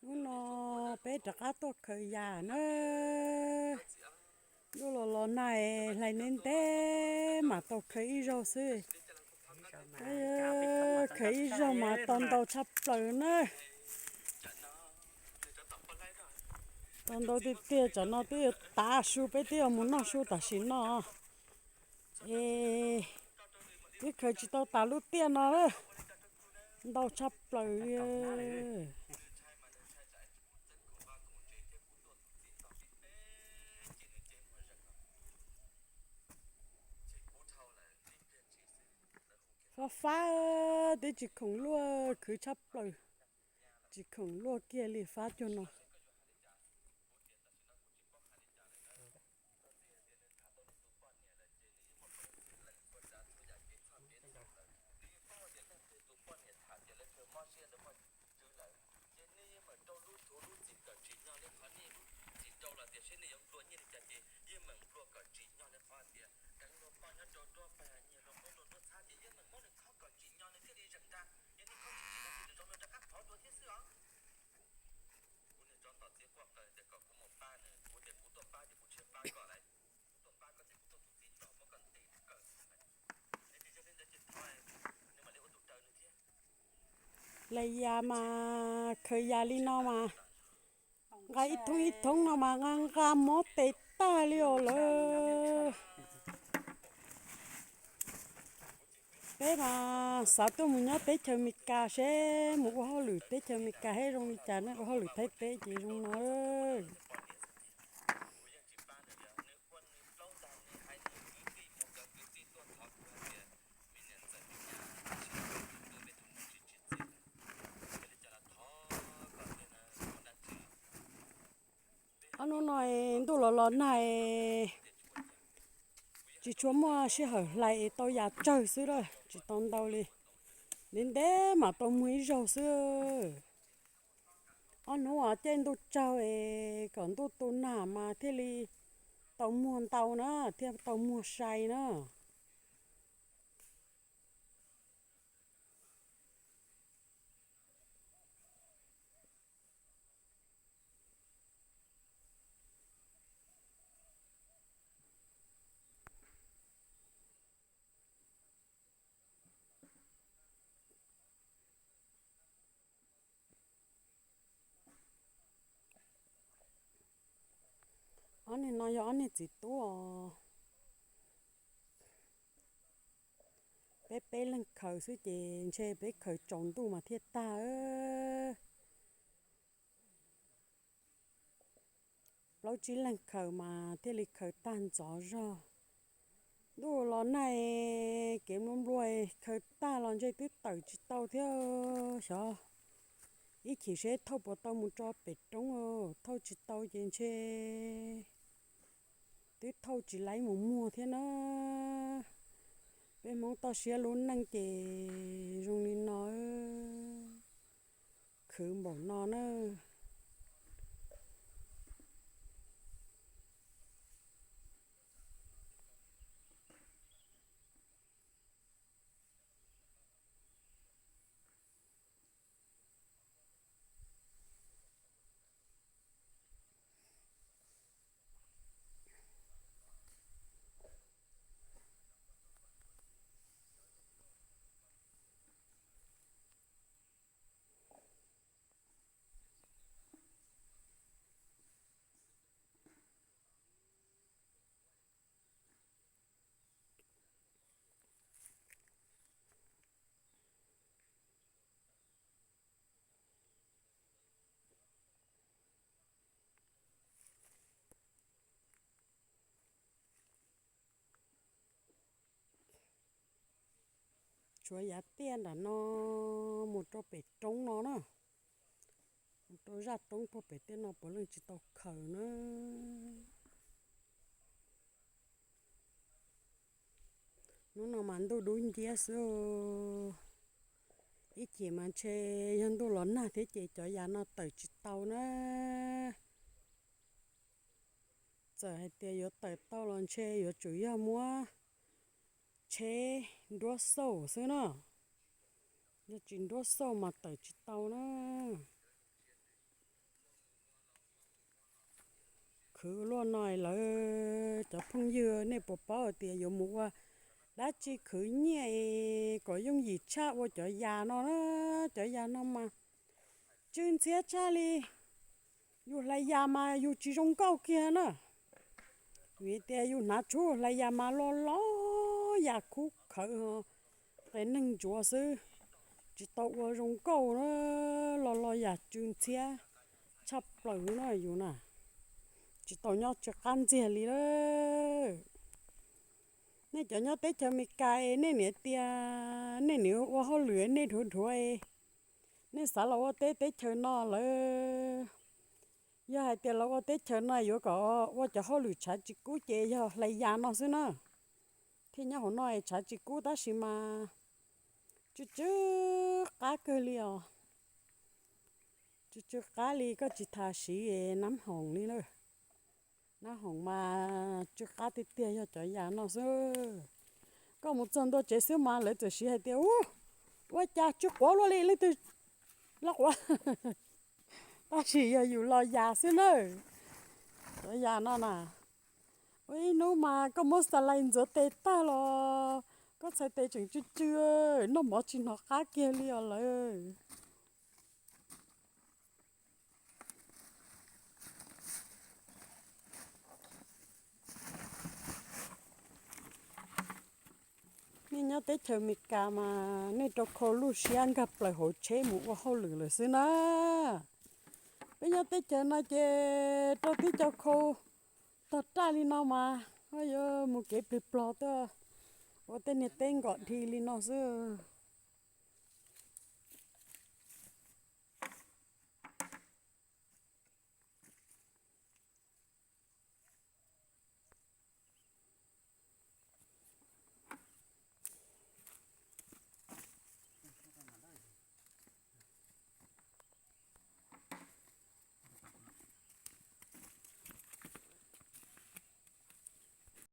Hnub no peb rov qab tuaj khaws yas na. Ntuj los los nag, hlais ntev ntev mam tau khaws ib zaug xwb. Khaws ib zaug mas tau ntau tshaj plaws na. Tau ntau tiag tiag, tsam no twb yuav tav su, peb twb yuav mus noj su tam sim no. Es twb khaws tsis tau tas lub tiaj no lawm, ntau tshaj plaws li. Fab fab, twb tsis khoom luaj, khwv tshaj plaws, tsis khoom luaj kiag li fab cuag no. Hlais yas mas khaws yas li no mas nqa ib thoob ib thoob no mas nqa nqa mob tes tag li os lawm. Peb mas xav tuaj mus nyob teb chaws Amelikas seb mus ua hauj lwm teb chaws Amelikas thiab zoo li cas ne, ua hauj lwm Thaib teb ces zoo no. Ob hnub no ntuj los los nag, tsis tshua muaj sij hawm hlais es tau yas tsawg xwb lawm, tsis tau ntau li. Ntev ntev mam tau muag ib zaug xwb. Ob hnub os caij ntuj tsaug es kom ntuj tu nag mas thiaj li tau muag ntau na, thiaj tau muag sai na. Ob niag no yog ob niag txiv tub os. Peb peb leeg khaws xwb ces ntshe peb khaws tsaus ntuj mas thiaj tag. Plaub tsib leeg khaws mas thiaj li khaws tag ntxov zog. Ntuj los nag, kev nplua nplua, khaws tag los ntshe twb tawm tsis tau thiab. Xyov ib chim seb thauj puas tau mus rau pem roob, thauj tsis tau ces ntshe twb thauj tsis laib mus muag thiab na. Peb Hmoob toj siab lub neej ces zoo li no, khwv npaum no na. Tshuav yav tiaj nram no mus rau pem roob no na. Mus rau zaj roob puag pem tiaj no puav leej tsis tau khaws na. Hnub no mas ntuj dub nciab xwb. Ib chim mas ntshe yog ntuj los nag thiab ces cov yas no tawm tsis tau na. Txawm hais tias yuav tawm tau los ntshe yuav tsum yog muab tsheb nruab xauj xwb na. Yog tsis nruab xauj mas tawm tsis tau na. Khwv luaj no lawm cov phooj ywg, nej puas paub tias yuav mus ua dab tsi khwv nyiaj es kom yooj yim tshaj ua cov yas no na. Cov yas no mas tsw ntxhiab tshaj li. Yus hlais yas mas yus tsis zoo nkauj kiag na. Vim tias yus hnav tshub hlais yas mas lo lo yas khub khawv, qe neeg ntsuav xwb, tsis tau ua zoo nkauj na. Lo lo yas tsw ntxhiab tshaj plaws na yus na. Tsis tau nyob tsw qab ntxiag li lawm. Nej cov nyob teb chaws Amelikas es nej niam tias nej niam ua hauj lwm nej dhuav dhuav es nej xav los ua teb teb chaws no lawm. Yog hais tias los ua teb chaws no yuav kom ua cov hauj lwm tshav tsis kub ces yog hlais yas no xwb na. Thiaj nyob hauv no es tshav tsis kub tab sis mas tsw tsw qab kawg li os. Tsw tsw qab li koj tsis tas siv nab hoom li na. Nab hoom mas tsw qab tiag tiag yog cov yas no xwb. Koj mus txog ntua tsev xwb mas lawv txawm siv hais tias ua cas tsw quav luaj li leej twg los quav. Tab sis yog yus los yas xwb na. Cov yas no na, ua ib hnub mas koj muab xas lais ntxuav tes tag los koj txhais tes tseem tsw tsw, noj mov tsis hnov qab kiag li os lawm. Nej nyob teb chaws Amelikas mas nej rau khau lub siab nkag plaws hauv tsheb mus ua hauj lwm lawm xwb na. Peb nyob teb chaws no ces rau tib co khau tog raj li no mas yuav mus kev plig plog tuaj ua tej niag teb nkom dhi li no xwb.